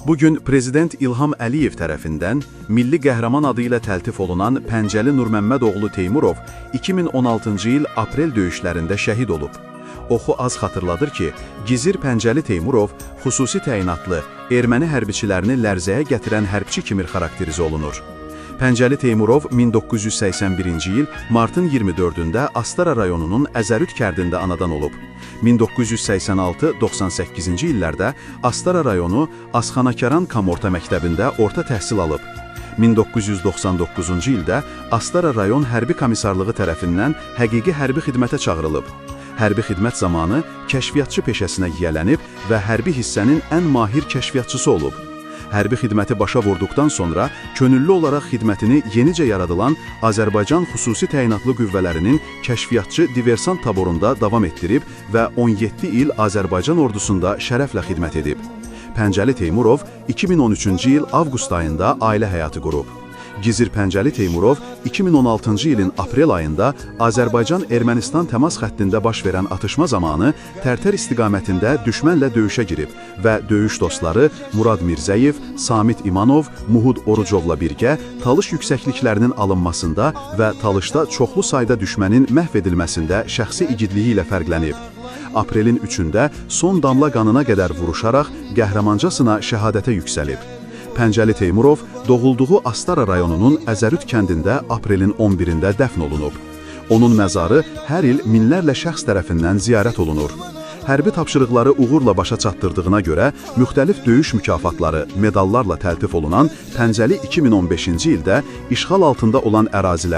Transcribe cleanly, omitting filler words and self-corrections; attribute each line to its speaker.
Speaker 1: Bugün Prezident İlham Əliyev tərəfindən Milli Qəhrəman adı ilə təltif olunan Pəncəli Nurməmmədoğlu Teymurov 2016-cı il aprel döyüşlərində şəhid olub. Oxu az xatırladır ki, Gizir Pəncəli Teymurov xüsusi təyinatlı erməni hərbiçilərini lərzəyə gətirən hərbçi kimi xarakterizə olunur. Pəncəli Teymurov 1981-ci il martın 24-də Astara rayonunun Əzərüd kəndində anadan olub. 1986-98-ci illərdə Astara rayonu Asxanakaran Kamorta məktəbində orta təhsil alıb. 1999-cu ildə Astara rayon hərbi komissarlığı tərəfindən həqiqi hərbi xidmətə çağırılıb. Hərbi xidmət zamanı kəşfiyyatçı peşəsinə yiyələnib və hərbi hissənin ən mahir kəşfiyyatçısı olub. Hərbi xidməti başa vurduqdan sonra könüllü olaraq xidmətini yenicə yaradılan Azərbaycan Xüsusi Təyinatlı Qüvvələrinin kəşfiyyatçı diversant taborunda davam etdirib və 17 il Azərbaycan ordusunda şərəflə xidmət edib. Pəncəli Teymurov 2013-cü il avqust ayında ailə həyatı qurub. Gizir Pəncəli Teymurov 2016-cı ilin aprel ayında Azərbaycan-Ermənistan təmas xəttində baş verən atışma zamanı Tərtər istiqamətində düşmənlə döyüşə girib və döyüş dostları Murad Mirzəyev, Samit İmanov, Muhud Orucovla birgə Talış yüksəkliklərinin alınmasında və Talışda çoxlu sayda düşmənin məhv edilməsində şəxsi igidliyi ilə fərqlənib. Aprelin 3-ündə son damla qanına qədər vuruşaraq qəhrəmancasına şəhadətə yüksəlib. Pəncəli Teymurov doğulduğu Astara rayonunun Əzərüd kəndində aprelin 11-də dəfn olunub. Onun məzarı hər il minlərlə şəxs tərəfindən ziyarət olunur. Hərbi tapşırıqları uğurla başa çatdırdığına görə müxtəlif döyüş mükafatları, medallarla təltif olunan Pəncəli 2015-ci ildə işğal altında olan ərazilər